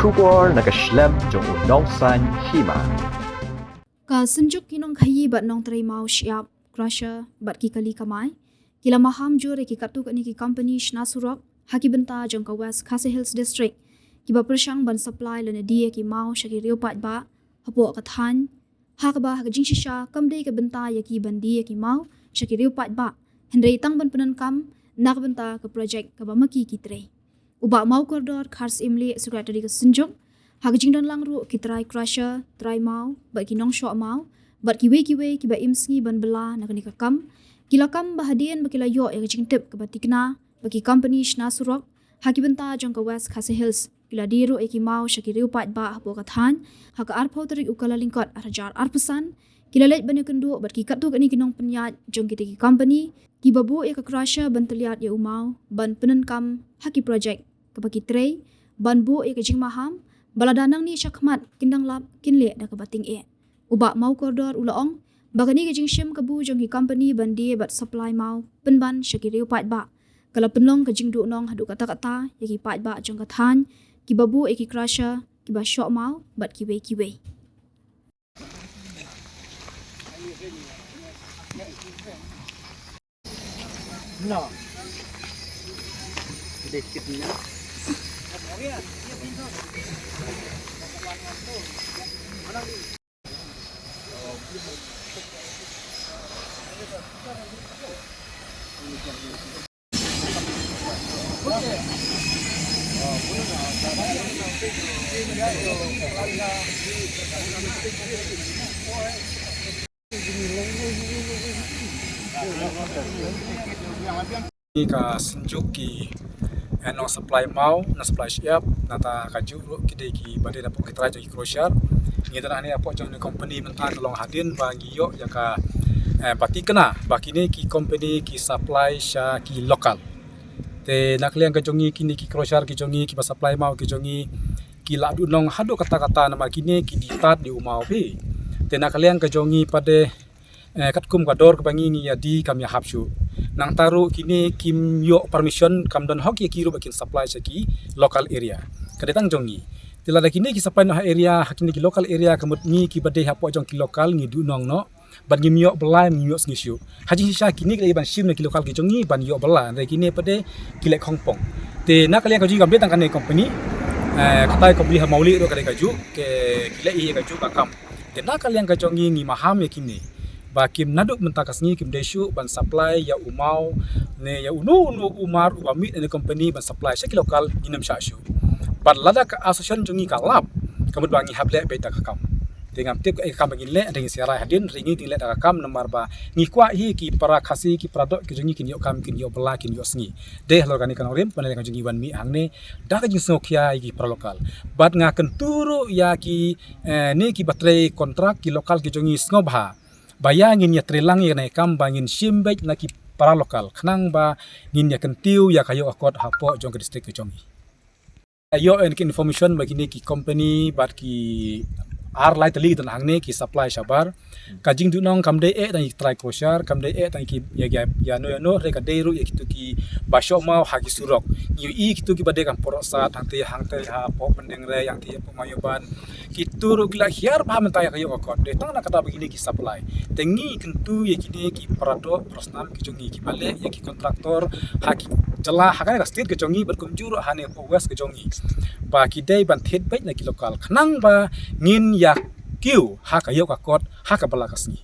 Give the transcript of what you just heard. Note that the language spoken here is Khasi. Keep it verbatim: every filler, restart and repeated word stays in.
Khubor na ka shlem jong u nongsaiñ hima. Ka Synjuk ki nongkhaii bad nongtrei maw shyiap, crusher bad ki kali kamai ki la maham jur ïa ki katto katne ki company shna surok ha ki bynta jong ka West Khasi Hills District kiba pyrshang ban supply lane die ïa ki maw sha ki riew paidbah hapoh ka thaiñ, ha kaba ha ka jingshisha kam dei ka bynta ïa ki ban die ïa ki maw sha ki riew paidbah, hynrei tang ban pyndonkam na ka bynta ka projek kaba ma ki ki trei. U Bah Mawkordor Kharsyiemlieh, Secretary ka Synjuk, ha ka jingdon lang ruh ki trai crusher, trai maw bad ki nongshoh maw bad kiwei kiwei kiba im sngi ban bylla na kane ka kam, ki la kam ba hadien ba ki la ïoh ïa ka jingtip kaba thikna ba ki company shna surok ha ki bynta jong ka West Khasi Hills ki la die ruh ïa ki maw sha ki riew paidbah hapoh ka thaiñ ha ka arphew tarik u Kyllalyngkot arhajar arphew san, ki la leit ban ïakynduh bad ki katto katne ki nongpynïaid jong kita ki company kiba buh ïa ka crusher ban tylliat ïa u maw ban pyndonkam ha ki projek kaba ki trei, ban buh ïa ka jingmaham ba lada nangne shakhmat kin dang lap kin leh da kaba tyngeh. U Bah Mawkordor u la ong ba kane ka jingshim kabu jong ki company ban die bad supply maw pynban sha ki riew paidbah ka la pynlong ka jingduhnong haduh katta katta ïa ki paidbah jong ka thaiñ kiba buh ïa ki crusher, kiba shoh maw bad kiwei kiwei. Ka Synjuk ki, eh, nong supply maw, nong supply shyiap, nangta kajuh ruh ki dei kiba dei na pdeng ki trai jong ki crusher. Ngi don hangne hapoh jong ne company mynta ka long hadien ba ngi ïoh ïa ka, eh, ba thikna ba kine ki company ki supply sha ki local. Te na ka liang ka jong ngi kine ki crusher ki jong ngi kiba supply maw ki jong ngi ki la duhnong haduh katta katta namar kine ki die tad ïa u maw phi. Te na ka liang ka jong ngi pat de, eh, katkum ka dor kaba ngi ngi ïa die kam ïa hap shuh. Nangta ruh kine kim ïoh permission, kam don hok ïa ki ruh ba kin supply sha ki local area. Ka dei tang jong ngi. Te lada kine ki supply noh ha area, ha kine ki local area, ka mut ngi kiba dei hapoh jong ki local ngi duhnong noh. Bad ngim ïoh bylla, ngim ïoh sngi shuh. Ha jingshisha kine ki la ïa ban shim na ki local ki jong ngi ban ïoh bylla, hynrei kine pat de ki leh khongpong. Te na ka liang ka jong ngi kam dei tang kane company, eh, katai company ha Mawlieh ruh ka dei kajuh, ki, ki leh ïa kajuh ka kam. Te na ka liang ka jong ngi ngi maham ïa kine ba kim naduh mynta ka sngi kim dei shuh ban supply ïa u maw ne ïa uno uno u mar uba mih na ne company ban supply sha ki local, ngin ym shah shuh. Bad lada ka association jong ngi ka lap, ka mut ba ngi hap leh beit da ka kam. Te ngam tip kaei ka kam ba ngin leh, hynrei ngin sa rai hadien, hynrei ngi te ngi leh da ka kam namar ba ngi kwah hi ki para Khasi, ki para doh ki jong ngi kin ïoh kam, kin ïoh bylla, kin ïoh sngi. Dei halor kane ka nongrim ba na liang ka jong ngi wan mih hangne da ka jingsngewkhia ïa ki para local. Bad nga kyntu ruh ïa ki, eh, ne kiba trei kontrak, ki local ki jong ngi sngewbha ba ïa ngin ïa trei lang ïa kane ka kam ba ngin shim beit na ki para local khnang ba ngin ïa kyntiew ïa ka ïoh ka kot hapoh jong ka district ka jong ngi. Ïoh ïa ki information ba kine ki company bad ki ar lai tylli ki don hangne ki supply shabar. Ka jingduhnong kam dei eh tang ïa ki trai crusher, kam dei eh tang ïa ki ïa, ïa, ïano ïano, hynrei ka dei ruh ïa kito kiba shoh maw ha ki surok. Ngi ïohi kito kiba dei kam poroh sat hangtei hangtei hapoh Pyndengrei, hangtei hapoh Maïaban. Kito ruh ki la hiar bha mynta ïa ka ïoh ka kot. Dei tang na kata ba kine ki supply. Te ngi kyntu ïa kine ki para doh para snam ki jong ngi kiba leh ïa ki contractor ha ki jylla ha kane ka state ka jong ngi bad kumjuh ruh ha ne hapoh West ka jong ngi. Ba ki dei ban thied beit na ki local khnang ba ngin ïa kiew ha ka ïoh ka kot ha ka bylla ka sngi.